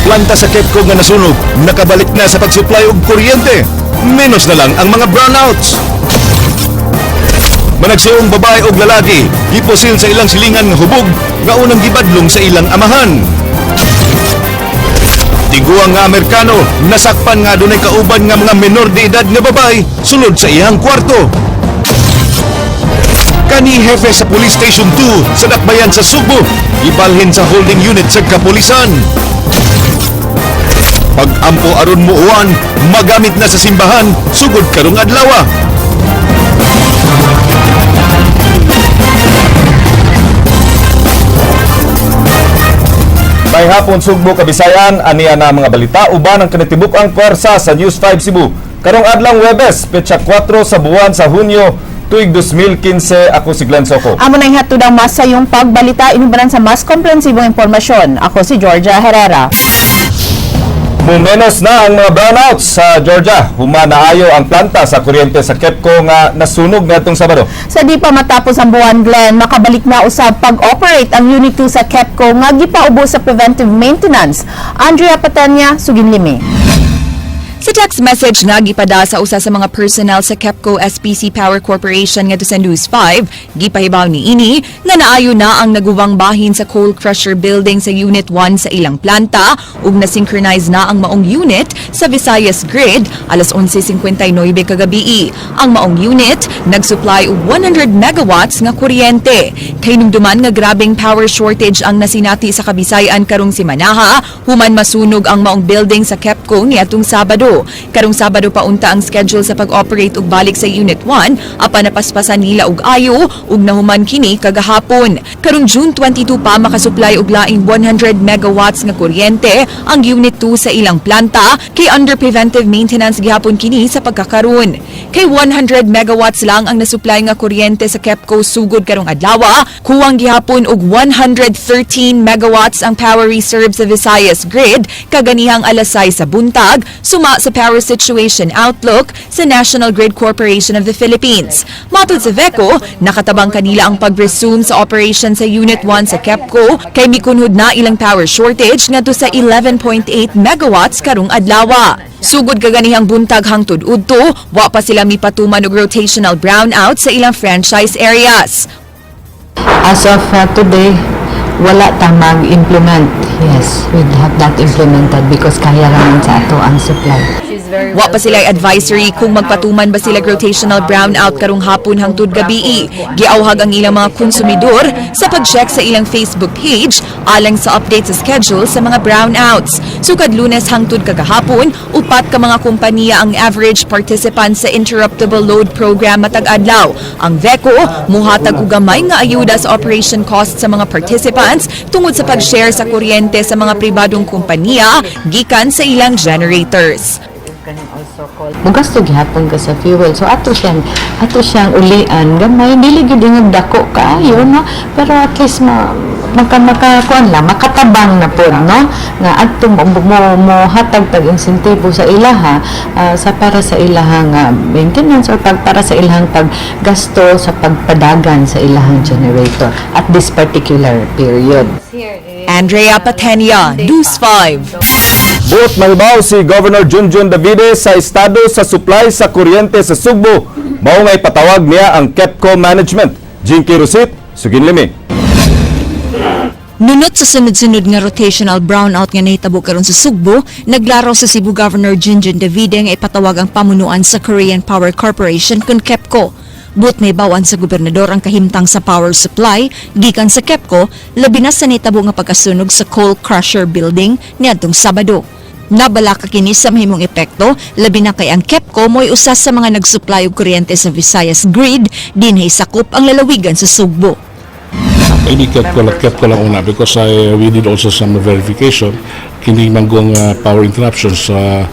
Planta sa KEPCO nga nasunog, nakabalik na sa pag-supply og kuryente. Menos na lang ang mga brownouts. Managsuong babae og lalaki, gipusil sa ilang silingan nga hubog nga unang gibadlong sa ilang amahan. Tiguang nga Amerikano, nasakpan nga dunay kauban nga mga menor de edad nga babae sulod sa iyang kwarto. Kani hefe sa Police Station 2 sa Dakbayan sa Sugbo, ibalhin sa holding unit sa kapulisan. Pag-ampo aron muuwan, magamit na sa simbahan sugod karong adlaw. May hapon, Sugbo, Kabisayan, aniya na mga balita uban ang kinatibuk ang pwersa sa News 5 Cebu. Karong adlawng Webes, petsa 4 sa buwan sa Hunyo, tuig 2015, ako si Glenn Soco. Amo nang hatod ang masayong pagbalita inubanan sa mas komprehensibong impormasyon. Ako si Georgia Herrera. Mumenos na ang mga brownouts sa Georgia. Human naayo ang planta sa kuryente sa KEPCO nga nasunog ngadtong Sabado. Sa di pa matapos ang buwan, Glenn, makabalik na usab pag-operate ang Unit 2 sa KEPCO nga gipaubos sa preventive maintenance. Andrea Patenya, Suginlimi. Sa text message nga gipada sa usa sa mga personnel sa KEPCO SPC Power Corporation ngadto sa News 5, gipahibaw ni ini nga naayo na ang naguwang bahin sa coal crusher building sa Unit 1 sa ilang planta ug na-synchronize na ang maong unit sa Visayas Grid alas 11:59 kagabi. Ang maong unit nagsupply og 100 megawatts nga kuryente. Kahinumduman nga grabeng power shortage ang nasinati sa Kabisayan karong simanaha human masunog ang maong building sa KEPCO niadtong Sabado. Karong Sabado pa unta ang schedule sa pag-operate og balik sa Unit 1 apan napaspasan nila og ayo ug nahuman kini kagahapon. Karong June 22 pa makasupply og laing 100 megawatts nga kuryente ang Unit 2 sa ilang planta kay under preventive maintenance gihapon kini sa pagkakaron. Kay 100 megawatts lang ang nasupply nga kuryente sa KEPCO sugod karong adlaw, kuwang gihapon og 113 megawatts ang power reserve sa Visayas Grid kaganihang alas 6 sa buntag, suma sa Power Situation Outlook sa National Grid Corporation of the Philippines. Matod sa VECO, nakatabang kanila ang pag-resume sa operation sa Unit 1 sa KEPCO kay mikunhod na ilang power shortage ngadto sa 11.8 megawatts karong adlaw. Sugod kaganihang buntag hangtod udto, wa pa sila mipatuman og rotational brownout sa ilang franchise areas. As of today, wala ta mag-implement. Yes, we have not implemented because kaya raman sa ato ang supply. Wa pa sila advisory kung magpatuman ba sila rotational brownout karong hapon hangtod gabii. Giawhag ang ilang mga konsumidor sa pag-check sa ilang Facebook page alang sa update sa schedule sa mga brownouts. Sukad Lunes hangtod kagahapon, upat ka mga kompanya ang average participant sa interruptible load program matag adlaw. Ang VECO muhatag og gamay nga ayuda sa operation costs sa mga participants tungod sa pag-share sa kuryente sa mga pribadong kompanya gikan sa ilang generators. Mugasto gihapon ka sa fuel. So ato siyang ulian gamay, dili gyud ingog dako kaayo, no, pero at least ma maka maka kuan lang, makatabang na pod, no, nga adto mo hatag tag insentibo sa ilaha sa para sa ilahang maintenance or pag para sa ilahang paggasto sa pagpadagan sa ilahang generator at this particular period. Andrea Patenia, News 5. Buot mahibaw si Governor Junjun Davide sa estado sa supply sa kuryente sa Sugbo. Mao ngay patawag niya ang KEPCO management. Jinky Rosit, Suginlimi. Nunot sa sunod-sunod nga rotational brownout nga nahitabo karon sa Sugbo, naglaraw sa Cebu Governor Junjun Davide nga ipatawag ang pamunuan sa Korean Power Corporation kun KEPCO. Buot mahibaw-an sa gobernador ang kahimtang sa power supply gikan sa KEPCO, labi na sa nahitabo nga pagkasunog sa coal crusher building niadtong Sabado. Nabalaka kini sa mahimong epekto, labi na kay ang KEPCO mo'y usa sa mga nagsupply og kuryente sa Visayas Grid, dinhi sakop ang lalawigan sa Sugbo. Ini KEPCO lang una because we did also some verification. Kini manggong power interruptions are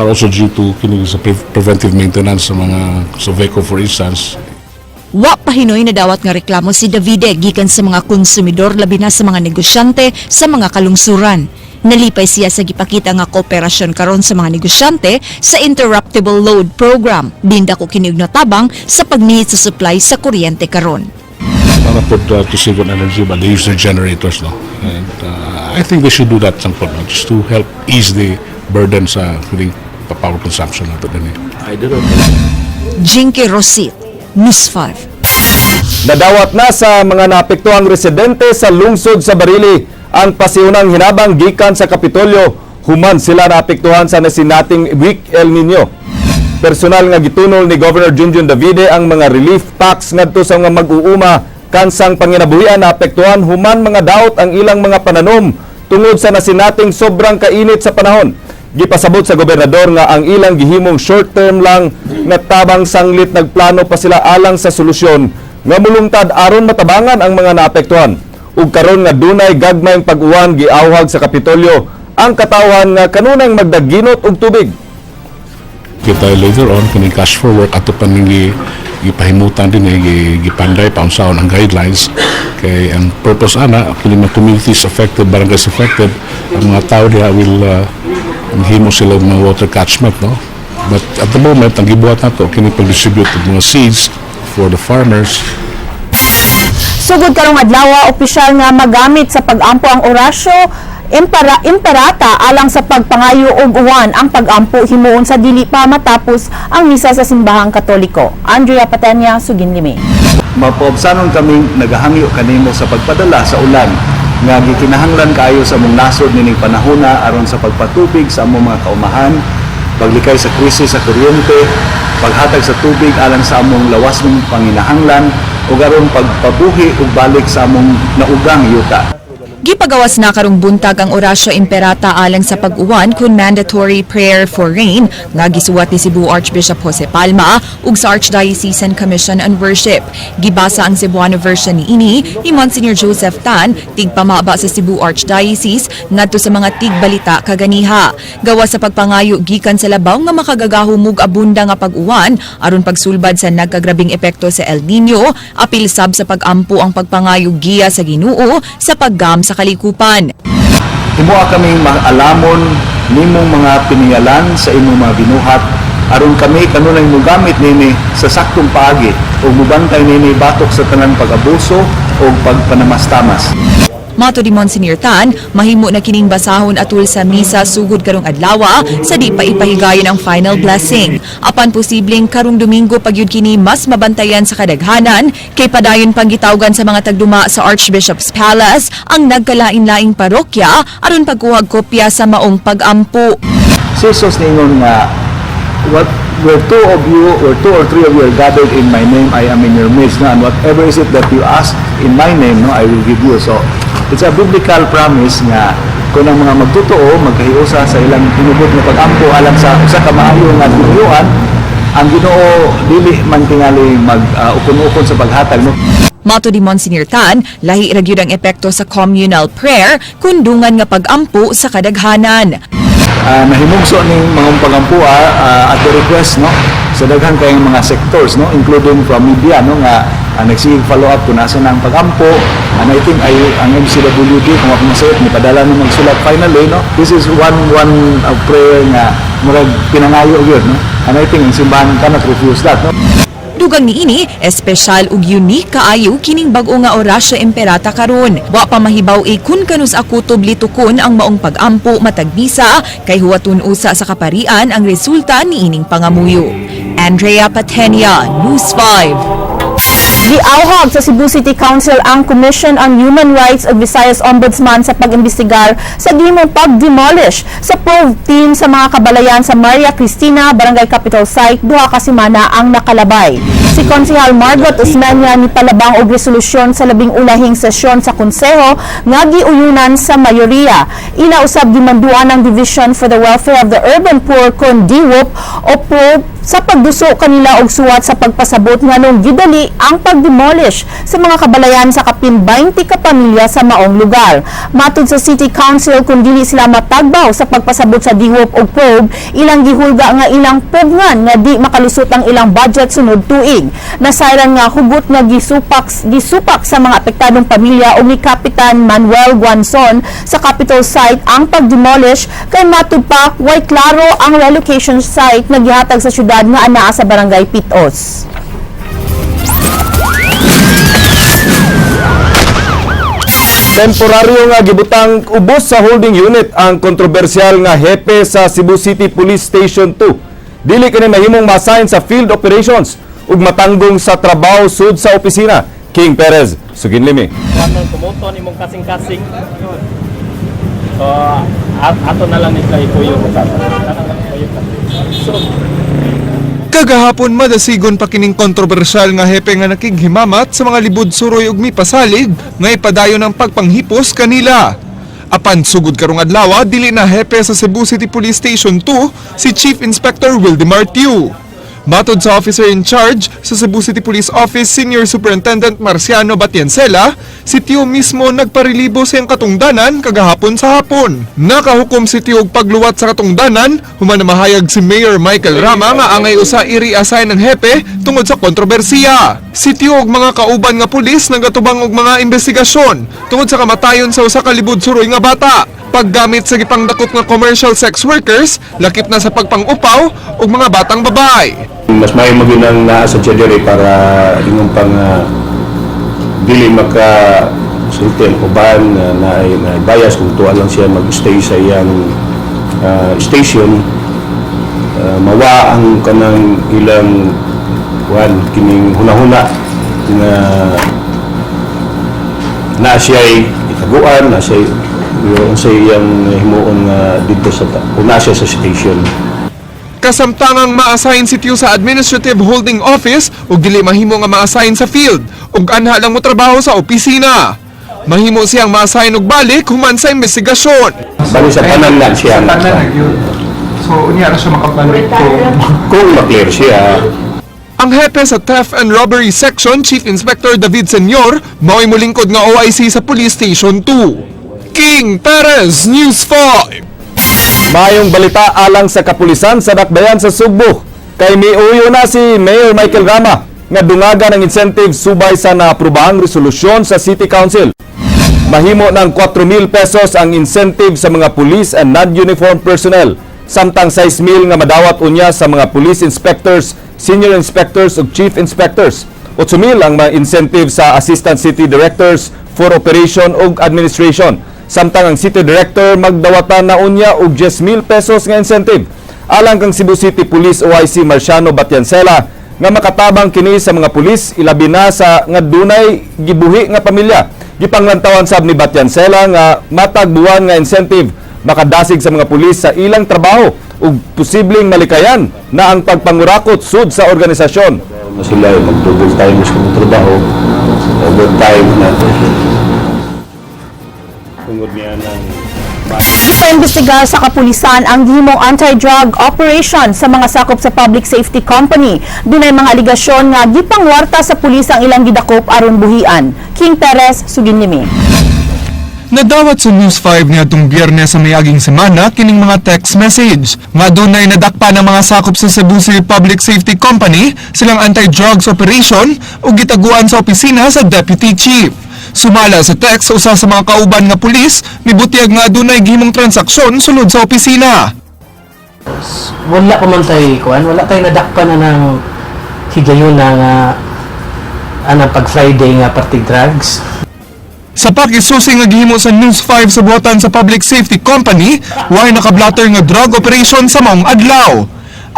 also due to kini sa preventive maintenance sa mga sa VECO, for instance. Wa pa hinoy na dawat nga reklamo si Davide gikan sa mga konsumidor, labi na sa mga negosyante sa mga kalungsuran. Nalipay siya sa gipakita nga kooperasyon karon sa mga negosyante sa interruptible load program. Diin dako kini og natabang sa pagnihit sa supply sa kuryente karon. Para pud to save on energy, but they use their generators, no, and I think they should do that some point, no? Just to help ease the burden sa kining power consumption nato dinhi. Jinky Rosit, News 5. Nadawat na sa mga naapektuhang residente sa lungsod sa Barili ang pasiunang hinabang gikan sa Kapitolyo human sila naapektuhan sa nasinating Week El Nino. Personal nga gitunol ni Governor Junjun Davide ang mga relief packs ngadto sa mga mag-uuma kansang panginabuhian naapektuhan human mga daot ang ilang mga pananom tungod sa nasinating sobrang kainit sa panahon. Gipasabot sa gobernador nga ang ilang gihimong short term lang nga tabang sanglit nagplano pa sila alang sa solusyon nga mulungtad aron matabangan ang mga naapektuhan. Ug karon nga dunay gagmayng pag-uwan, giawhag sa Kapitolyo ang katawhan nga kanunang magdaginot og tubig. Kita later on kining cash for work ato pa ning gipahimutan din eh, gipanday pa unsaon ang guidelines kay ang purpose ana kini mga communities affected, barangays affected, ang mga tao diha will himo sila og mga water catchment, no? But at the moment ang gibuhat nato kini pag-distribute og mga seeds for the farmers. Sugod karong adlaw, opisyal nga magamit sa pag-ampo ang Oratio Imperata alang sa pagpangayo og uwan. Ang pag-ampo himuon sa dili pa matapos ang misa sa simbahang Katoliko. Andrea Patenya, Suginlimi. Mapaobsanon kaming nagahangyo kanimo sa pagpadala sa ulan nga gikinahanglan kaayo sa among nasod nining panahona aron sa pagpatubig sa among mga kaumahan, paglikay sa krisis sa kuryente, paghatag sa tubig alang sa among lawas mong panginahanglan ug aron pagpabuhi ug balik sa among naugang yuta. Gipagawas na karong buntag ang Oratio Imperata alang sa pag-uwan kun mandatory prayer for rain nga gisuwat ni Cebu Archbishop Jose Palma ug sa Archdiocesan Commission on Worship. Gibasa ang Cebuano version niini ni Monsignor Joseph Tan, tigpamaba sa Cebu Archdiocese, ngadto sa mga tigbalita kaganiha. Gawas sa pagpangayo gikan sa labaw nga makagagahom ug abunda nga pag-uwan aron pagsulbad sa nagkagrabing epekto sa El Nino, apil sab sa pag-ampo ang pagpangayo giya sa Ginoo sa paggam sa kalikupan. Himoa kaming maalamon nimong mga piniyalan sa imong mga binuhat aron kami kanunay mogamit nini sa saktong paagi ug mubantay nini batok sa tanan pag-abuso ug pagpanamastamas. Mato di Monsignor Tan, mahimo na kining basahon atul sa misa sugod karong adlaw sa di pa ipahigayon ang final blessing. Apan posibleng karong Domingo pagyud kini mas mabantayan sa kadaghanan kay padayon pang gitawgan sa mga tagduma sa Archbishop's Palace ang nagkalain-laing parokya aron pagkuhag kopya sa maong pag-ampo. Si Jesus niingon nga what where two of you or two or three of you are gathered in my name, I am in your midst, no? And whatever is it that you ask in my name, no, I will give you. So it's a biblical promise nga kung ang mga magtotoo magkahiusa sa ilang hinubot nga pag-ampo alang sa usa ka maayo nga tinuyuan, ang Ginoo dili man tingali mag ukon-ukon sa paghatag, no? Mato di Monsignor Tan, lahi ra gyud ang epekto sa communal prayer kun dungan nga pag-ampo sa kadaghanan. Nahimugso ning mga pagampua at the request, no, sa daghan kayong mga sectors, no, including from media, no, nga nagsige follow up kung asa na ang pagampo. And I think ay ang MCWD, kung ako masayop, ni padala na magsulat finally, no? This is one one prayer nga murag pinangayo gyud, no? And I think ang simbahan cannot refuse that, no? Dugang niini, espesyal ug unique kaayo kining bag-o nga Oratio Imperata karon. Wa pa mahibaw kun kanus-a kutob litukon ang maong pag-ampo matag misa kay huwaton usa sa kaparian ang resulta niining pangamuyo. Andrea Patenia, News 5. Giawhag sa Cebu City Council ang Commission on Human Rights ug Visayas Ombudsman sa pag-imbestigar sa gihimong pag-demolish sa probe team sa mga kabalayan sa Maria Cristina, Barangay Capital Site, 2 ka semana ang nakalabay. Si Konsehal Margot Osmeña ni palabang og resolusyon sa labing ulahing sesyon sa konseho nga giuyunan sa mayoriya. Ila usab gimanduan ang Division for the Welfare of the Urban Poor kon DWUP o probe sa pagduso kanila og suwat sa pagpasabot nganong gidali ang pag-demolish sa mga kabalayan sa kapin 20 ka pamilya sa maong lugar. Matud sa City Council, kung dili sila matagbaw sa pagpasabot sa DWUP og probe, ilang gihulga nga ilang pugngan nga di makalusot ang ilang budget sunod tuig. Nasayran nga hugot nga gisupak gisupak sa mga apektadong pamilya o ni Kapitan Manuel Guanzon sa Capitol Site ang pag-demolish kay matud pa way klaro ang relocation site nga gihatag sa syudad nga anaa sa Barangay Pitos. Temporaryo nga gibutang ubos sa holding unit ang kontrobersyal nga hepe sa Cebu City Police Station 2. Dili kini mahimong ma-assign sa field operations ug matanggong sa trabaho sud sa opisina. King Perez, suginlimi. Ano kumuton imong kasing-kasing. So ato na lang nila ikuyo. So Kagahapon, madasigon pa kining kontrobersyal nga hepe nga nakighimamat sa mga libud suroy ug mipasalig nga ipadayon ang pagpanghipos kanila. Apan sugod karong adlaw, dili na hepe sa Cebu City Police Station 2 si Chief Inspector Wildemar Tiu. Matod sa officer in charge sa Cebu City Police Office, Senior Superintendent Marciano Batiancela, si Tio mismo nagparelibo sa iyang katungdanan kagahapon sa hapon. Nakahukom si Tio og pagluwat sa katungdanan human na mahayag si Mayor Michael Rama nga angay usa i-reassign ang hepe tungod sa kontrobersiya. Si Tio og mga kauban nga pulis nagatubang og mga investigasyon tungod sa kamatayon sa usa ka libud suroy nga bata, paggamit sa gipangdakop nga commercial sex workers, lakip na sa pagpangupaw og mga batang babae. Mas may maginang naa sa diri para ingon pang dili maka sulti ang uban na bias kung tuwa lang siya mag-stay sa iyang station, mawa ang kanang ilang kuan kining hunahuna nga na siya'y itaguan, na siya yung sa iyang himuon nga dito sa kung naa siya sa station. Kasamtangang ma-assign si Tiu sa Administrative Holding Office ug dili mahimo nga ma-assign sa field ug anha lang mo trabaho sa opisina. Mahimo siyang ma-assign og balik human sa investigasyon. Bali sa tanan lang siya. Sa tanan yun. So unya ra siya makabalik kung ma-clear siya. Ang hepe sa Theft and Robbery Section, Chief Inspector David Senyor, mao'y mulingkod nga OIC sa Police Station 2. King Perez, News 5. Mayong balita alang sa kapulisan sa Dakbayan sa Sugbo. Kay miuyo na si Mayor Michael Rama nga dungagan ang incentive subay sa naaprobahang resolusyon sa City Council. Mahimo ng 4,000 pesos ang incentive sa mga police and non-uniform personnel, samtang 6,000 nga madawat unya sa mga police inspectors, senior inspectors ug chief inspectors. 8,000 ang mga incentive sa assistant city directors for operation ug administration. Samtang ang city director magdawatan na unya og 10,000 pesos nga incentive. Alang kang Cebu City Police OIC Marciano Batiancela nga makatabang kini sa mga pulis, ilabi na sa nga dunay gibuhi nga pamilya. Gipanglantawan sab ni Batiancela nga matag buwan nga incentive makadasig sa mga pulis sa ilang trabaho ug posibleng malikayan na ang pagpangurakot sud sa organisasyon. Na sila ay mag-double time sa trabaho, overtime na tungod niya ng Gipaimbestigar sa kapulisan ang gihimong anti-drug operation sa mga sakop sa Public Safety Company. Dunay mga aligasyon nga gipangwarta sa pulis ang ilang gidakop aron buhian. King Perez, suginlimi. Nadawat sa News 5 niadtong Biyernes sa mayaging semana kining mga text message nga dunay nadakpa ng mga sakop sa Cebu City Public Safety Company silang anti-drugs operation ug gitaguan sa opisina sa Deputy Chief. Sumala sa text, usa sa mga kauban nga pulis mibutyag nga dunay gihimong transaksyon sulod sa opisina. Wala pa man tay kuan, wala tay nadakpan na ng higayon na nga anang pag Friday nga party drugs. Sa pakisusi nga gihimo sa News 5 sa buhatan sa Public Safety Company, way nakablatter nga drug operation sa maong adlaw.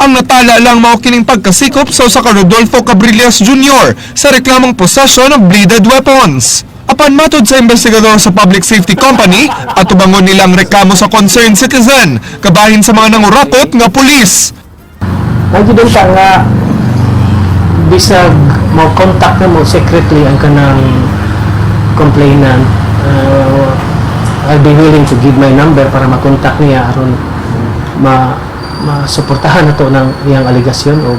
Ang natala lang mao kining pagkasikop sa usa ka Rodolfo Cabrillas Jr. sa reklamong possession of bladed weapons. Apan matod sa investigador sa Public Safety Company, atubangon nilang reklamo sa concerned citizen, kabahin sa mga nangurakot nga pulis. Lagi din ka nga bisag mo contact na mo secretly ang kanang complainant, I'll be willing to give my number para makontak niya aron ma masuportahan na to ng iyang aligasyon o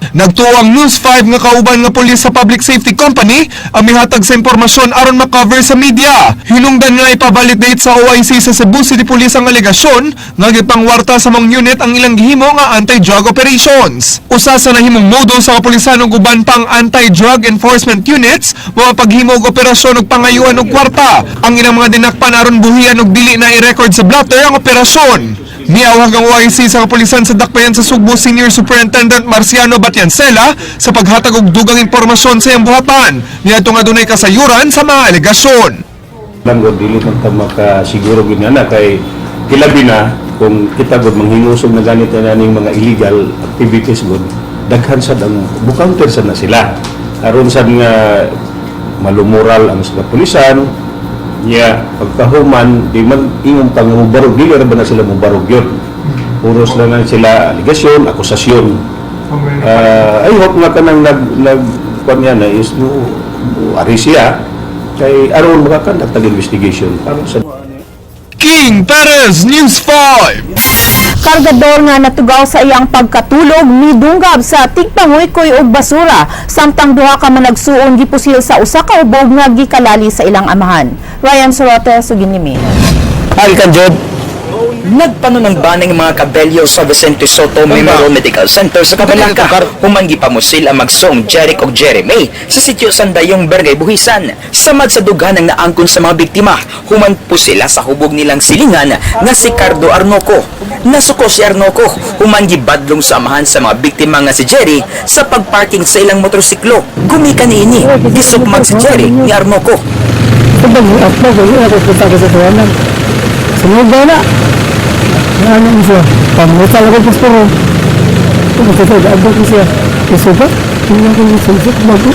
Nagtuo ang News 5 nga kauban nga pulis sa Public Safety Company ang mihatag sa impormasyon aron makover sa media. Hinungdan nga ipavalidate sa OIC sa Cebu City Police ang alegasyon nga gipangwarta sa mga unit ang ilang gihimo nga anti-drug operations. Usa sa nahimong modo sa kapulisan ug uban pang anti-drug enforcement units mao paghimo og operasyon ug pangayuan og kwarta. Ang ilang mga dinakpan aron buhian og dili na i-record sa blotter ang operasyon. Niawhag ang OIC sa kapulisan sa Dakbayan sa Sugbo, Senior Superintendent Marciano Batiancela, sa paghatag og dugang impormasyon sa iyang buhatan niadto nga dunay kasayuran sa mga alegasyon. Lang gud, dili man ta makasiguro gid na kay kilabi na kung kita gud manghingusog na ganito na ning mga illegal activities gud, daghan sad ang bucounter sad na sila aron sad nga malumural ang sa kapulisan niya. Pagkahuman, di man ingon pang mubarog, dili ra ba na sila mubarog yun, puros lang na sila alegasyon, akusasyon. I hope nga kanang nag nag kwan niya na is mo ari siya kay aron makakonduct tag investigation para sa King Perez, News 5. Kargador nga natugaw sa iyang pagkatulog midunggab sa tigpanguykoy og basura samtang duha ka managsuon gipusil sa usa ka ubog nga gikalali sa ilang amahan. Ryan Sorote, sugin. Alkan Jod. Nagpano ng banang mga kabelyo sa Vicente Soto Memorial Medical Center sa Kabalaka. Human gipamusil ang magsuong Jeric og Jeremy sa sitio Sandayong, Barangay Buhisan. Samad sa dughan ang naangkon sa mga biktima, human po sila sa hubog nilang silingan nga si Cardo Arnoco. Nasuko si Arnoco, human gibadlong sa amahan sa mga biktima nga si Jerry sa pagparking sa ilang motorsiklo. Gumikan niini, gisukmag si Jerry ni Arnoco. Sunod na. Ano siya? Pamutal ako pasporo. Ito ko siya. Isuba? Hindi ko isuba. Bago.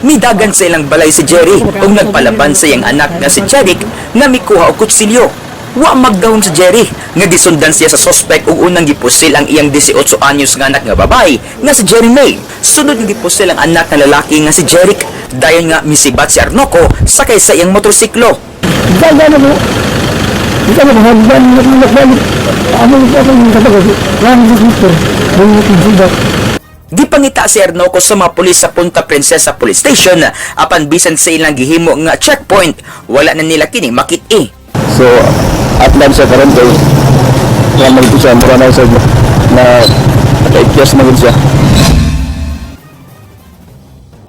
Midagan sa ilang balay si Jerry ug nagpalaban sa iyang anak nga si Jeric nga mikuha og kutsilyo. Wa magdahom si Jerry nga gisundan siya sa sospek ug unang gipusil ang iyang 18 anyos nga anak nga babae nga si Jerry May. Sunod nga gipusil ang anak nga lalaki nga si Jeric. Dayon nga misibat si Arnoco sakay sa iyang motorsiklo. Dagan na mo. Ito na hagdan nagbalik. Ano ito ako yung kapag lang sa super. Yung Gipangita si Arnoco sa mga pulis sa Punta Princesa Police Station, apan bisan sa ilang gihimo nga checkpoint, wala na nila kini makit-i. So at lang siya karon kay nga man siya mura na siya na naka-ikyas na gud siya.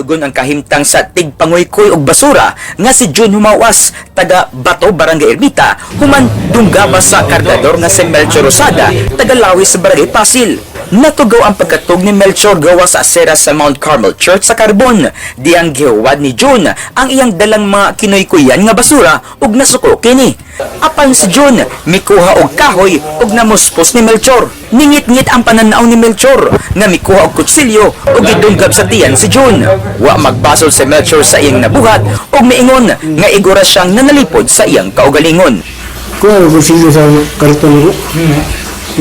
Tugon ang kahimtang sa tigpanguykoy og basura nga si June Humawas, taga Bato, Barangay Ermita, human dunggaba sa kargador nga si Melchor Rosada, taga Lawis sa Barangay Pasil. Natugaw ang pagkatug ni Melchor gawa sa asera sa Mount Carmel Church sa Carbon. Diyang gihuwad ni June ang iyang dalang mga kinuykuyan nga basura ug nasuko kini. Apan si June mikuha og kahoy ug namuspos ni Melchor. Ningit-ngit ang pananaw ni Melchor nga mikuha og kutsilyo ug gidunggab sa tiyan si June. Wa magbasol si Melchor sa iyang nabuhat ug miingon nga igora siyang nanalipod sa iyang kaugalingon. Kuha ko siya sa karton ko.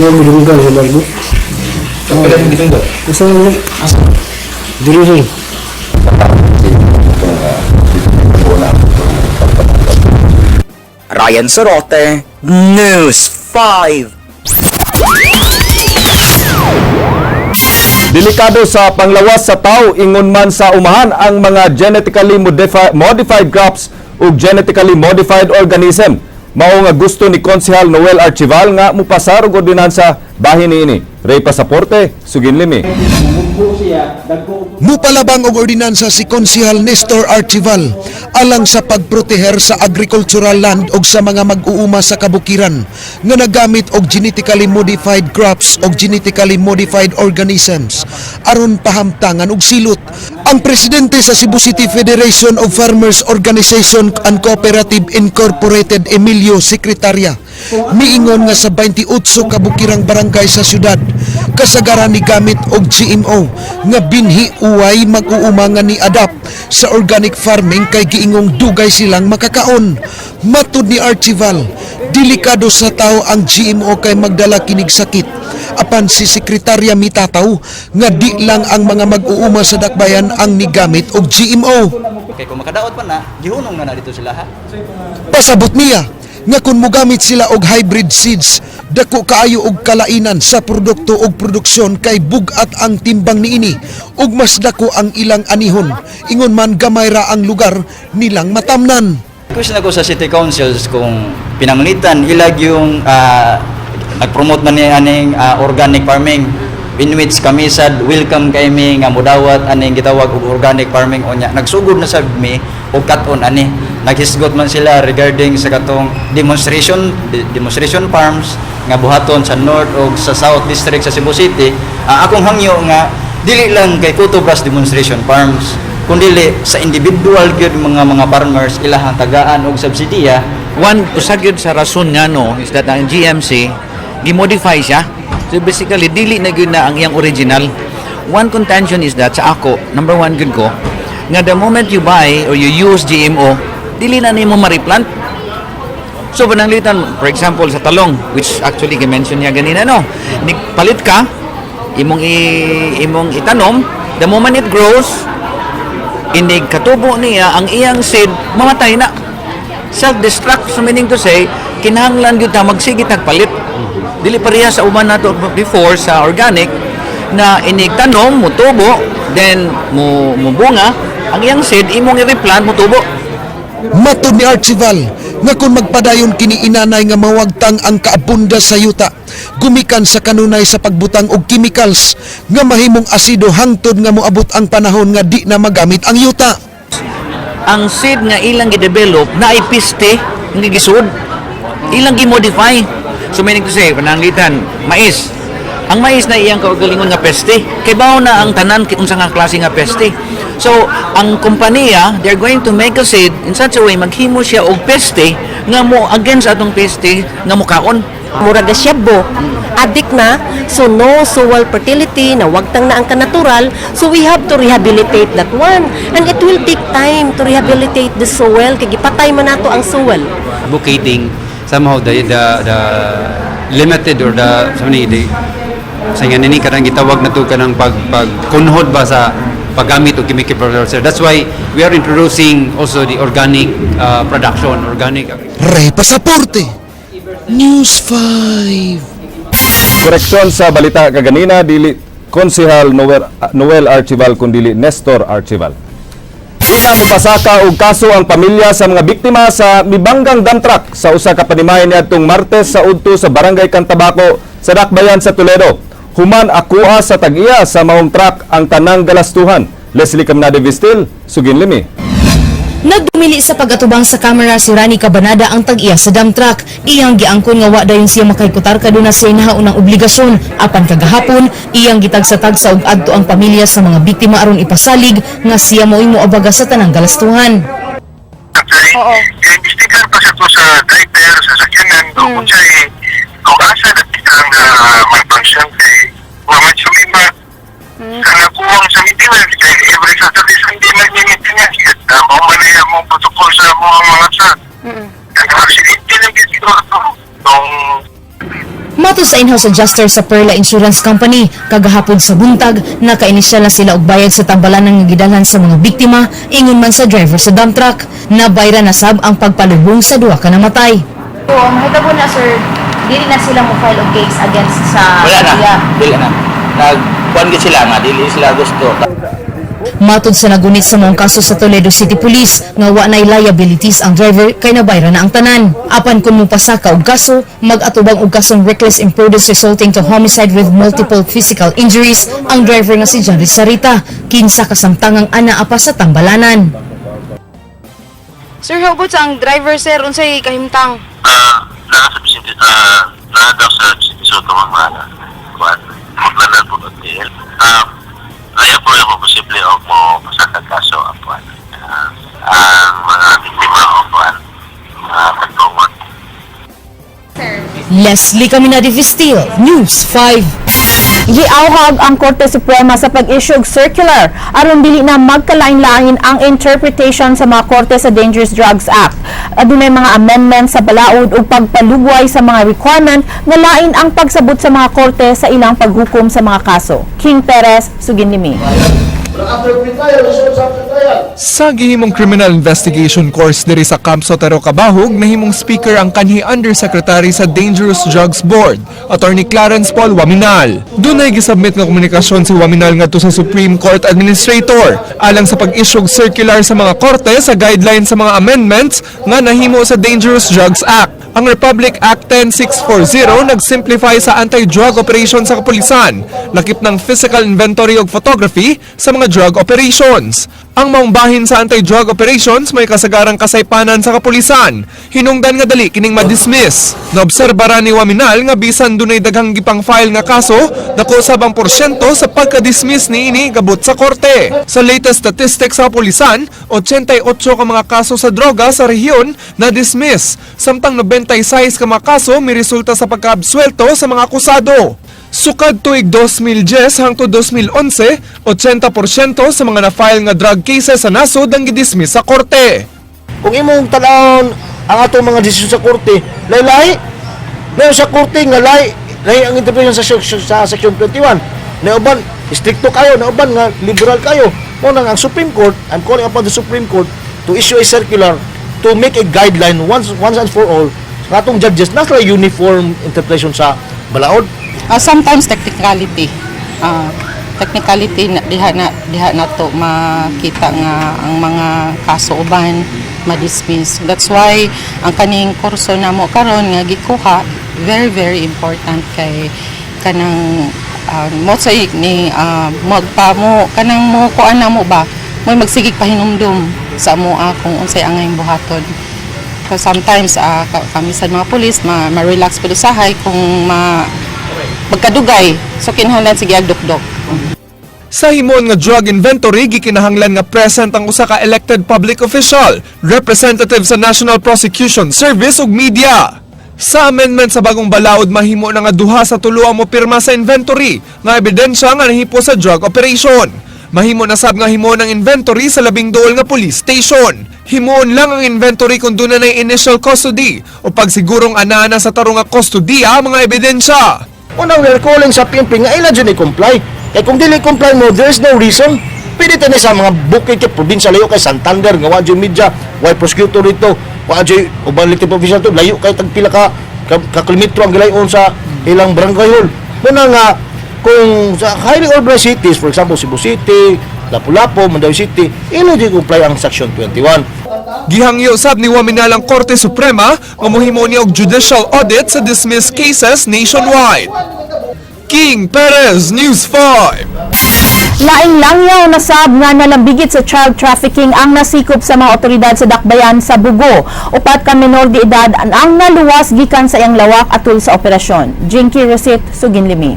Nga mo dunggan sa barko. Asa mo? Dili sir. Ryan Sorote, News 5. Delikado sa panglawas sa tao ingon man sa umahan ang mga genetically modified crops ug genetically modified organism. Mao nga gusto ni Konsehal Noel Archival nga mupasar og ordinansa bahin niini. Ray Pasaporte, sugin limi. Mupalabang og ordinansa si Konsehal Nestor Archival alang sa pagproteher sa agricultural land og sa mga mag-uuma sa kabukiran nga nagamit og genetically modified crops og genetically modified organisms aron pahamtangan og silot. Ang presidente sa Cebu City Federation of Farmers Organization and Cooperative Incorporated, Emilio Secretaria, miingon nga sa 28 kabukirang barangay sa syudad, kasagaran ni gamit og GMO nga binhi uway mag-uuma nga ni adapt sa organic farming kay giingong dugay silang makakaon. Matud ni Archival, delikado sa tao ang GMO kay magdala kinig sakit. Apan si sekretarya mitataw nga di lang ang mga mag-uuma sa dakbayan ang nigamit og GMO. Kay kung makadaot pa na, gihunong na na dito sila ha. Pasabot niya nga kung mogamit sila og hybrid seeds, dako kaayo og kalainan sa produkto og produksyon kay bug-at ang timbang niini ug mas dako ang ilang anihon, ingon man gamay ra ang lugar nilang matamnan. Question ako sa city councils kung pinanglitan ilag yung nag-promote man ni aning organic farming, in which kami sad welcome kay mi nga mudawat aning gitawag og organic farming. Unya nagsugod na sad mi og kat-on ani, naghisgot man sila regarding sa katong demonstration farms nga buhaton sa north og sa south district sa Cebu City. Akong hangyo nga dili lang kay Cotobras demonstration farms. Kundi sa individual gyud mga farmers ilahang tagaan og subsidiya. One, usa gyud sa rason nga no is that ang GMC gi-modify siya. So basically, dili na gyud na ang iyang original. One contention is that sa ako, number one gyud ko, nga the moment you buy or you use GMO, dili na nimo ma-replant. So pananglitan, for example, sa talong, which actually gi-mention niya ganina, no, palit ka, imong itanom, the moment it grows, inig katubo niya, ang iyang seed, mamatay na. Self-destruct, so meaning to say, kinahanglan gyud ta magsige tag palit. Dili pareha sa uban nato before sa organic na inig tanom, mutubo, then mo mubunga, ang iyang seed imong i-replant, mutubo. Matod ni Archival nga kung magpadayon kini inanay nga mawagtang ang kaabunda sa yuta gumikan sa kanunay sa pagbutang og chemicals nga mahimong asido hangtod nga moabot ang panahon nga di na magamit ang yuta. Ang seed nga ilang gi-develop na ay piste nga gisud, ilang gi-modify. So meaning to say, pananglitan, mais. Ang mais na iyang kaugalingon nga peste. Kay bawo na ang tanan unsa nga klase nga peste. So ang kompanya, they're going to make a seed in such a way maghimo siya og peste nga mo against atong peste nga mukaon. Murag na shabu, addict na, so no soil fertility, nawagtang na ang kanatural, so we have to rehabilitate that one. And it will take time to rehabilitate the soil, kay gipatay man nato ang soil. Advocating somehow the limited or the sa ni the sa nga nini kanang gitawag na to kanang pag kunhod ba sa paggamit og chemical fertilizer. That's why we are introducing also the organic production, organic Ray Pasaporte, News 5. Koreksyon sa balita kaganina, dili Konsehal Noel Archival kundili Nestor Archival. Di na mopasaka og kaso ang pamilya sa mga biktima sa mibanggang dump truck sa usa ka panimahin niadtong Martes sa udto sa Barangay Cantabaco sa Dakbayan sa Toledo. Human akoa sa tag-iya sa maong truck ang tanang galastuhan. Leslie Caminade Vistil, sugin limi. Nagdumili sa pag-atubang sa kamera si Rani Cabanada, ang tag-iya sa dump truck. Iyang giangkon nga wa dayon siya makahikutar kaduna siya nahaunang obligasyon. Apan kagahapon, iyang gitagsa-tagsa og adto ang pamilya sa mga biktima aron ipasalig nga siya mao'y moabaga sa tanang galastuhan. Oo. Imbestigar pa sa to sa driver, sa sakyanan, kung siya kung asa na ang malfunction kay wa man sumima sa nakuwang sa maintenance kay every Saturday, Sunday nag-maintenance at mao man na mong protocol sa mga mga truck. Ang aksidente lang gyud siguro to. Nung Matod sa in-house adjuster sa Perla Insurance Company, kagahapon sa buntag, nakainisyal na sila og bayad sa tambalanan nga gidalhan sa mga biktima, ingon man sa driver sa dump truck. Nabayra na sab ang pagpalubong sa duha ka namatay. So, mahitabo na, sir, dili na sila mo file og case against sa Wala na. Dili na. Nagkuan gid sila nga dili sila gusto. Matod sa nagunit sa maong kaso sa Toledo City Police nga wa nay liabilities ang driver kay nabayra na ang tanan. Apan kung mopasaka og kaso, mag-atubang og kasong reckless imprudence resulting to homicide with multiple physical injuries ang driver nga si John Sarita, kinsa kasamtangang anaa pa sa tambalanan. Sir, how about sa ang driver, sir? Unsay kahimtang? Naa sa Vicente, naa daw sa Vicente Soto ang mga kuan, maglanan po ng TL. Ayaw po yung posible o mo pasakag kaso ang kuan, ang mga biktima o kuan, mga pagtungon. Leslie Caminade Vistil, News 5. Giawhag ang Korte Suprema sa pag-issue og circular aron dili na magkalain-lain ang interpretation sa mga korte sa Dangerous Drugs Act. Adunay mga amendments sa balaod ug pagpalugway sa mga requirement nga lain ang pagsabot sa mga korte sa ilang paghukom sa mga kaso. King Perez, sugin limi. Sa gihimong criminal investigation course diri sa Camp Sotero Cabahug, nahimong speaker ang kanhi Undersecretary sa Dangerous Drugs Board, Attorney Clarence Paul Waminal. Dunay gisubmit nga komunikasyon si Waminal ngadto sa Supreme Court Administrator alang sa pag-issue og circular sa mga korte sa guidelines sa mga amendments nga nahimo sa Dangerous Drugs Act. Ang Republic Act 10640 nagsimplify sa anti-drug operation sa kapulisan, lakip ng physical inventory ug photography sa mga drug operations. Ang maong bahin sa anti-drug operations may kasagarang kasaypanan sa kapulisan. Hinungdan nga dali kining ma-dismiss. Naobserba ra ni Oaminal nga bisan dunay daghang gipang file nga kaso, dako sab ang porsyento sa pagka-dismiss niini gabot sa korte. Sa latest statistics sa kapulisan, 88 ka mga kaso sa droga sa rehiyon na dismiss, samtang 96 ka mga kaso miresulta sa pagkaabsuelto sa mga akusado. Sukad tuig 2010 hangtod 2011, 80% sa mga na-file nga drug cases sa nasod ang gidismiss sa korte. Kung imong tan-awon ang atong mga desisyon sa korte, lahi-lahi. Lahi sa korte nga lahi, lahi ang interpretation sa Section 21. Nauban, strikto kayo, nauban nga liberal kayo. Mao nang ang Supreme Court, I'm calling upon the Supreme Court to issue a circular to make a guideline once and for all sa atong judges na sila uniform interpretation sa balaod. Sometimes technicality. Technicality na diha na to makita nga ang mga kaso uban ma-dismiss. That's why ang kaning kurso namo karon nga gikuha, very very important kay kanang mo say ni magpa mo kanang mo kuan na mo ba mo magsigig pahinumdum sa amoa kung unsay angay buhaton. So sometimes kami sa mga pulis ma-relax pud usahay kung ma magkadugay. So kinahanglan sige dukdok. Sa himon nga drug inventory, gikinahanglan nga present ang usa ka elected public official, representative sa National Prosecution Service ug media. Sa amendment sa bagong balaod, mahimo na nga duha sa tulo ang mopirma sa inventory nga ebidensya nga nahipo sa drug operation. Mahimo na sab nga himon ang inventory sa labing duol nga police station. Himuon lang ang inventory kung duna na initial custody o pagsigurong anaa na sa tarong nga kustodiya ang mga ebidensya. Una, we are calling sa PNP nga ila dyan i-comply. Kaya kung dili comply mo, there is no reason. Pwede tayo sa mga bukid kay probinsya, layo kay Santander, nga wa dyan media, way prosecutor dito, wa dyan uban elected official to, layo kay tagpila ka kilometro ang gilayon sa ilang barangay hall. Muna nga, kung sa highly urbanized cities, for example, Cebu City, Lapu-Lapu, Mandaue City, ila dyan comply ang Section 21. Gihangyo sab ni Oaminal ang Korte Suprema nga mohimo niya og judicial audit sa dismissed cases nationwide. King Perez, News 5. Laing langyaw na sab nga nalambigit sa child trafficking ang nasikop sa mga otoridad sa Dakbayan sa Bogo. Upat ka menor de edad ang naluwas gikan sa iyang lawak atul sa operasyon. Jinky Rosit, Suginlimi.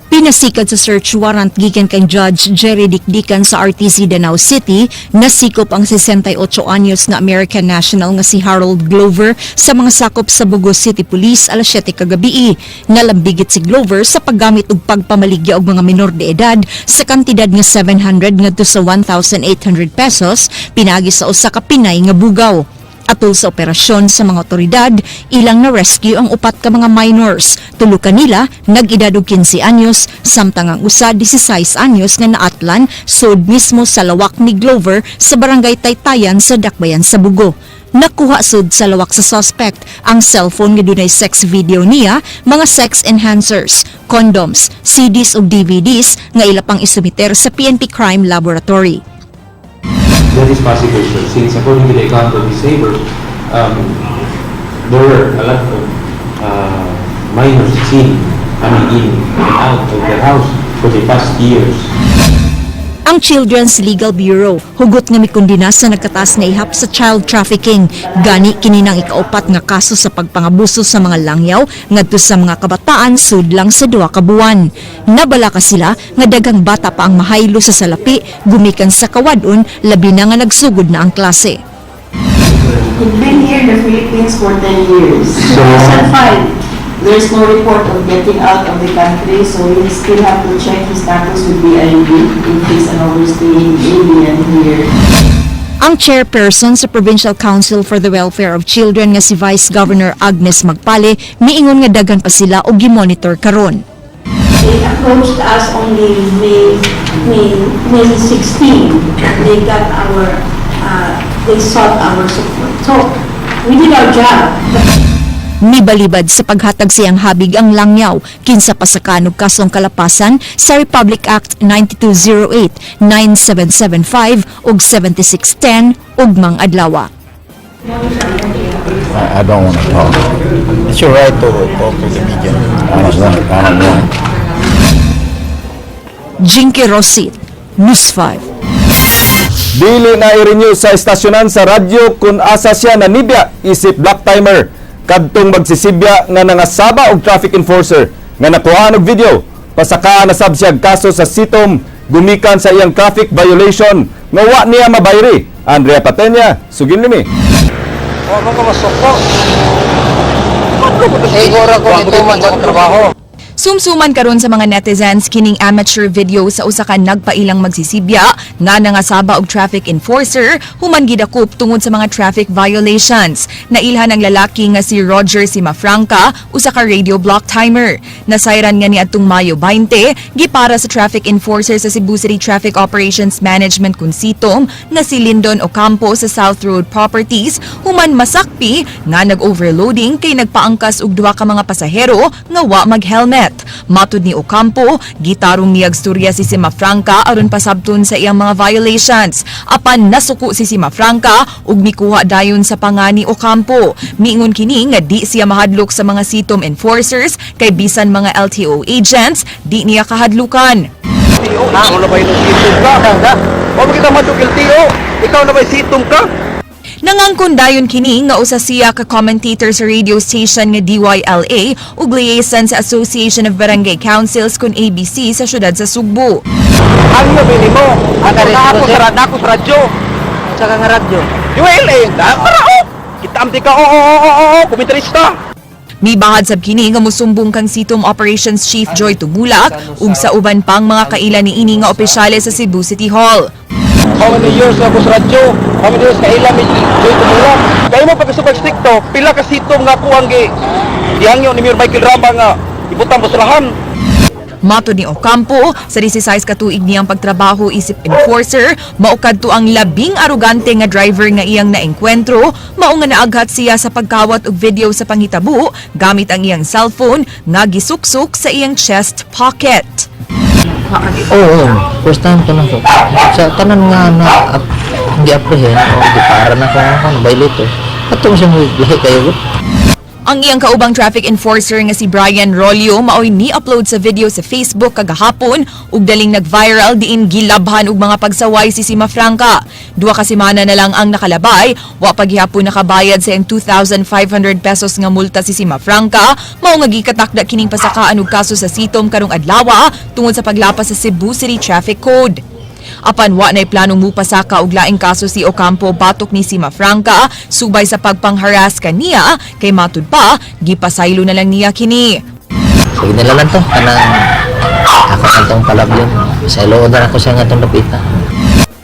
Pinasikad sa search warrant gikan kang Judge Jerry Dicdican sa RTC Danao City, nasikop ang 68 anyos nga American national nga si Harold Glover sa mga sakop sa Bogo City Police alas 7 kagabi. Nalambigit si Glover sa paggamit og pagpamaligya og mga minor de edad sa kantidad nga 700 ngadto sa 1,800 pesos pinagi sa usa ka Pinay nga bugaw. Atol sa operasyon sa mga otoridad, ilang na-rescue ang upat ka mga minors. Tulo kanila nag-edad og 15 anyos, samtang ang usa 16 anyos nga naatlan sud mismo sa lawak ni Glover sa barangay Taytayan sa Dakbayan sa Bogo. Nakuha sud sa lawak sa suspect ang cellphone nga dunay sex video niya, mga sex enhancers, condoms, CDs ug DVDs nga ila pang isumiter sa PNP Crime Laboratory. That is possible, sir, since according to the account of his neighbors, there were a lot of minors seen coming in and out of their house for the past years. Ang Children's Legal Bureau hugot nga mikundina sa nagkataas nga ihap sa child trafficking. Gani kini nang ikaupat nga kaso sa pagpangabuso sa mga langyaw ngadto sa mga kabataan sudlang sa 2 ka buwan. Nabalaka sila nga daghang bata pa ang mahaylo sa salapi gumikan sa kawad-on, labi na nga nagsugod na ang klase. He'd been here in the Philippines for 10 years. 2005. There's no report of getting out of the country, so we still have to check his status with BID if he's an overstaying alien here. Ang chairperson sa Provincial Council for the Welfare of Children nga si Vice Governor Agnes Magpale miingon nga daghan pa sila og gimonitor karon. They approached us only May 16. They sought our support. So, we did our job. Mibalibad sa paghatag siyang habig ang langyaw kinsa pasakan og kasong kalapasan sa Republic Act 9208, 9775 ug 7610 ugmang adlaw. I don't want to talk. It's your right to talk to the media. I don't want. I don't want. Jinky Rosit, News 5. Dili na i-renew sa estasyonan sa radyo kung asa siya nanibya isip block timer kadtong magsisibya nga nangasaba og traffic enforcer nga nakuhaan og video. Pasakaan na sab siya og kaso sa CITOM gumikan sa iyang traffic violation nga wa niya mabayri. Andrea Patenya, sugin limi. Wa mo ko masuko. Siguro ko ito man sa trabaho. Sumsuman karon sa mga netizens kining amateur video sa usa ka nagpailang magsisibya nga nangasaba og traffic enforcer human gidakop tungod sa mga traffic violations. Nailhan ang lalaki nga si Roger Simafranca, usa ka radio block timer. Nasayran nga niadtong Mayo 20 gipara sa traffic enforcer sa Cebu City Traffic Operations Management kun CITOM nga si Lindon Ocampo sa South Road Properties human masakpi nga nag-overloading kay nagpaangkas og duha ka mga pasahero nga wa mag-helmet. Matud ni Ocampo, gitarong niyag storya si Simafranca aron pasabton sa iyang mga violations. Apan nasuko si Simafranca ug mikuha dayon sa panga ni Ocampo. Miingon kini nga di siya mahadlok sa mga CITOM enforcers kay bisan mga LTO agents di niya kahadlukan. LTO, ikaw na ba yung CITOM ka? Wa mo kita madug LTO. Ikaw na ba CITOM ka? Nangangkon dayon kini nga usa siya ka commentator sa radio station nga DYLA ug liaison sa Association of Barangay Councils kun ABC sa syudad sa Sugbo. Ang nabili mo? Ako na ako sa ako sa radyo. Sa nga radyo? ULA, para oh. Kita amti ka, oo, oo, oo, oo, komentarista. Mibahad sab kini nga musumbong kang CITOM Operations Chief Joy Tumulak ug sa uban pang mga kaila niini nga opisyales sa Cebu City Hall. How many years na ako sa radyo? How many years kaila mi Joy Tumulak? Kaya mo pag super stricto, pila ka CITOM nga ako ang gi gihangyo ni Mayor Michael Rama nga ibutang basurahan. Matod ni Ocampo, sa 16 ka tuig niyang pagtrabaho isip enforcer, mao kadto ang labing arugante nga driver nga iyang naengkwentro, mao nga naaghat siya sa pagkawat og video sa panghitabo gamit ang iyang cellphone nga gisuksok sa iyang chest pocket. Oo, first time ko na to. Sa tanan nga na gi-apprehend o gipara na ko nga violator. Ato siya mo lahi kayo gud. Ang iyang kaubang traffic enforcer nga si Brian Rolio maoy ni-upload sa video sa Facebook kagahapon ug daling nag-viral diin gilabhan og mga pagsaway si Simafranca. 2 ka semana na lang ang nakalabay, wa pa gihapon nakabayad sa iyang 2,500 pesos nga multa si Simafranca, mao nga gikatakda kining pasakaan og kaso sa CITOM karong adlaw tungod sa paglapas sa Cebu City Traffic Code. Apan wa na'y planong mupasaka og laing kaso si Ocampo batok ni Simafranca subay sa pagpangharass kaniya kay matud pa gipasaylo na lang niya kini. Sige nila lang to kanang ako atong palabyon. Sa ilood na ako siya nga atong dapita.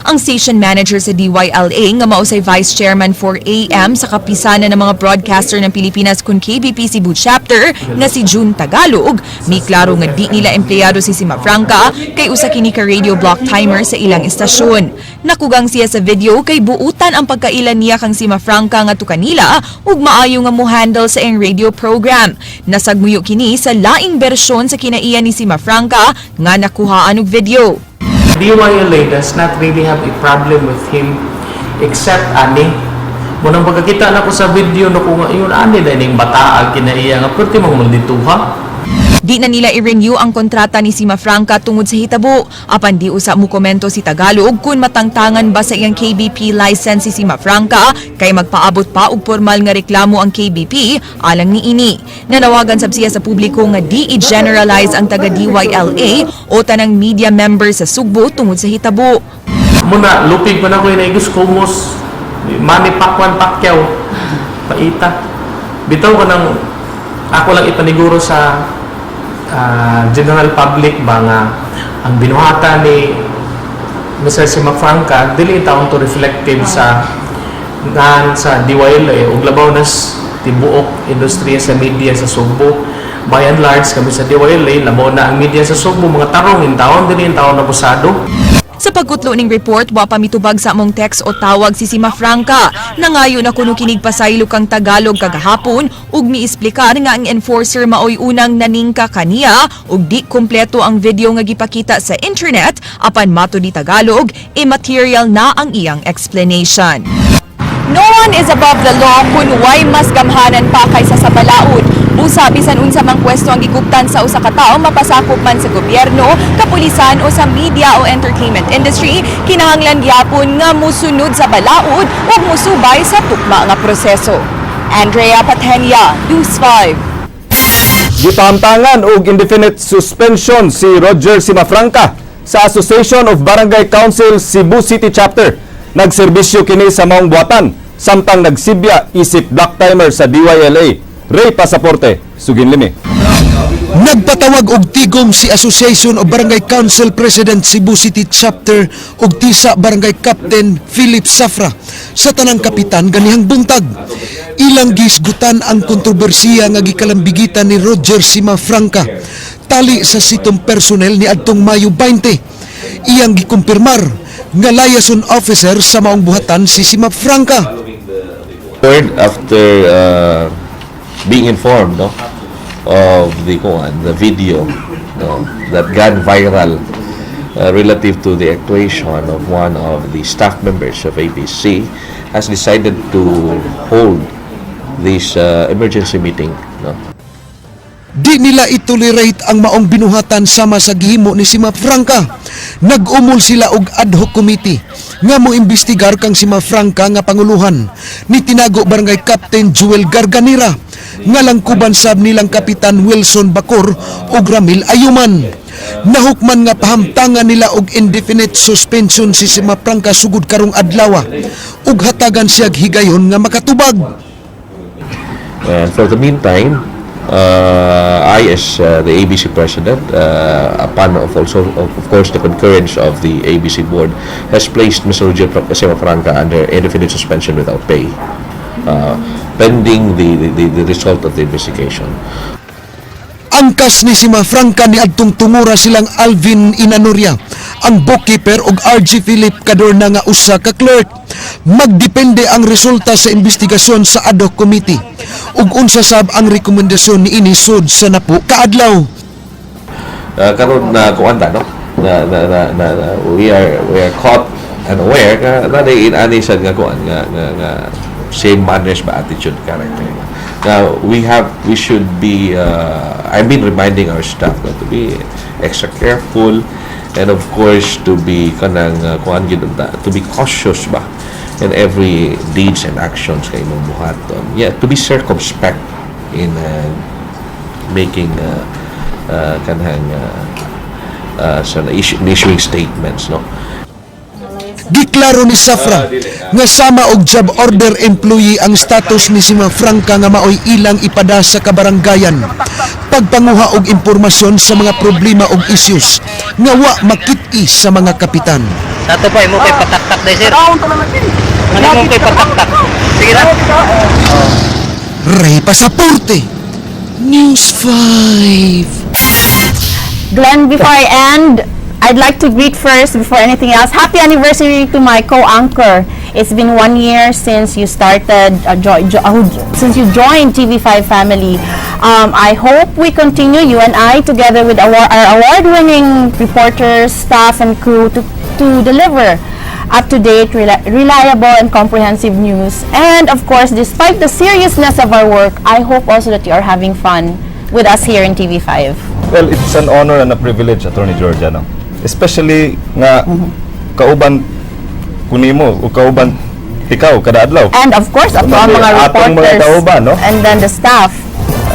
Ang station manager sa DYLA nga mao say vice chairman for AM sa kapisanan ng mga broadcaster ng Pilipinas kun KBP Cebu chapter nga si June Tagalog, miklaro nga di nila empleyado si Simafranca kay usa kini ka radio block timer sa ilang estasyon. Nakugang siya sa video kay buutan ang pagkaila niya kang Simafranca nga kanila ug maayo nga mo handle sa iyang radio program. Nasagmuyo kini sa laing bersyon sa kinaiya ni Simafranca nga nakuhaan og video. DYLA does not really have a problem with him except ani. Munang pagkakita na ko sa video no kung yun ani na ning bataag kinaiya nga perti mong maldituha. Di na nila i-renew ang kontrata ni Simafranca tungod sa hitabo. Apan di usa mo komento si Tagalog kung matangtangan ba sa iyang KBP license si Simafranca kay magpaabot pa og formal nga reklamo ang KBP alang niini. Nanawagan sab siya sa publiko nga di i-generalize ang taga DYLA o tanang media member sa Sugbo tungod sa hitabo. Muna lupig pa na ko inaigos kumos Manny Pacman Pacquiao paita. Bitaw ko nang ako lang ipaniguro sa general public ba nga ang binuhatan ni Mr. Simafranca dili taon to reflective sa ngan sa DYLA ug labaw nas tibuok industriya sa media sa Sugbo. By and large kami sa DYLA, labaw na ang media sa Sugbo mga tarong in taon dili in taon abusado. Sa pagkutlo ning report, wa pa mitubag sa among text o tawag si Simafranca. Nangayo na kuno kinig pasaylo kang Tagalog kagahapon ug miisplikar nga ang enforcer maoy unang naningka kaniya ug di kumpleto ang video nga gipakita sa internet apan matud ni Tagalog, immaterial na ang iyang explanation. No one is above the law kung way mas gamhanan pa kaysa sa balaod. Busa bisan unsa mang pwesto ang giguptan sa usa ka tawo, mapasakop man sa gobyerno, kapulisan o sa media o entertainment industry, kinahanglan gyapon nga musunod sa balaod ug musubay sa tukma nga proseso. Andrea Patenia, News 5. Gipahamtangan og indefinite suspension si Roger Simafranca sa Association of Barangay Council Cebu City Chapter. Nagserbisyo kini sa maong buhatan samtang nagsibya isip block timer sa DYLA. Ray Pasaporte, Suginlimi. Nagpatawag og tigom si Association of Barangay Council President Cebu City Chapter ug Tisa Barangay Captain Philip Safra sa tanang kapitan ganihang buntag. Ilang gisgutan ang kontrobersiya nga gikalambigitan ni Roger Simafranca tali sa sitom personnel ni adtong Mayo 20. Iyang gikumpirmar nga liaison officer sa maong buhatan si Simafranca. Third, after being informed, no, of the kuan, the video, no, that gone viral relative to the actuation of one of the staff members of ABC, has decided to hold this emergency meeting. No? Di nila itolerate ang maong binuhatan sama sa gihimo ni Simafranca. Nag-umol sila og ad hoc committee nga mo imbestigar kang Simafranca nga panguluhan ni Tinago Barangay Captain Joel Garganira nga langkuban sab nilang Kapitan Wilson Bacor ug Ramil Ayuman. Nahukman nga pahamtangan nila og indefinite suspension si Simafranca sugod karong adlaw ug hatagan siya higayon nga makatubag. And for the meantime, I, as the ABC president, upon of also, of course, the concurrence of the ABC board, has placed Mr. Roger Franca under indefinite suspension without pay, pending the result of the investigation. Angkas ni Simafranca ni adtong tungura silang Alvin Inanoria, ang bookkeeper, ug RG Philip Cadorna nga usa ka clerk. Magdepende ang resulta sa investigasyon sa ad hoc committee ug unsa sab ang rekomendasyon niini sud sa napo kaadlaw. Karon na kuan ta, no, na we are caught unaware ka na in ani sad nga kuan nga same manners ba, attitude, character. Now we should be I've been reminding our staff na to be extra careful and, of course, to be kanang kuan gyud unta, to be cautious ba in every deeds and actions kay imong buhaton, yeah, to be circumspect in making kanang sa issuing statements, no. Giklaro ni Safra nga sama og job order employee ang status ni Simafranca nga maoy ilang ipada sa kabaranggayan. Pagpanguha og impormasyon sa mga problema og issues nga wa makit-i sa mga kapitan. Sa ato pa, imo kay pataktak day, sir. Ano mo kay pataktak? Sige na. Ray Pasaporte, News 5. Glenn, before I end, I'd like to greet first, before anything else, happy anniversary to my co-anchor. It's been one year since you started, since you joined TV5 family. I hope we continue, you and I, together with our award-winning reporters, staff, and crew, to deliver up-to-date, reliable, and comprehensive news. And of course, despite the seriousness of our work, I hope also that you are having fun with us here in TV5. Well, it's an honor and a privilege, Attorney Georgia, no? Especially nga kauban kunimo o kauban ikaw kada adlaw. And of course, ato ang mga reporters. Atong mga kauban, no? And then the staff.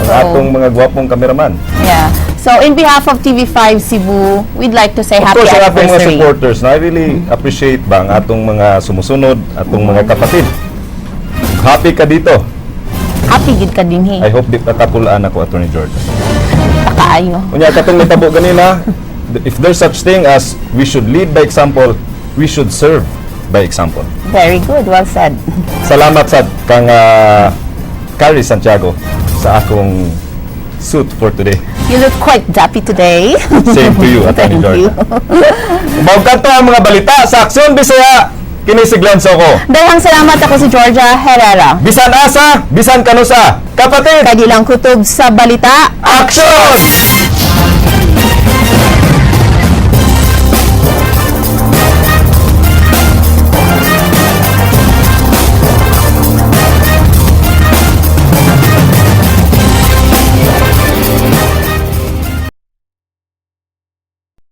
Ang atong mga gwapong kameraman. Yeah. So in behalf of TV5 Cebu, we'd like to say Of happy course, ang atong mga anniversary. supporters, no? I really appreciate ba ang atong mga sumusunod, atong mga kapatid. Happy ka dito. Happy gid ka din, he. I hope di patapulaan ako, Attorney George. Pakaayo. Unya katong nitabo ganina, if there's such thing as we should lead by example, we should serve by example. Very good. Well said. Salamat sa kang Carrie Santiago sa akong suit for today. You look quite dappy today. Same to you, Attorney Thank George. you. Mao kadto ang mga balita sa Aksyon Bisaya. Kini si Glenn Soco. Daghang salamat, ako si Georgia Herrera. Bisan asa, bisan kanusa. Kapatid! Kadilang kutob sa balita. Aksyon!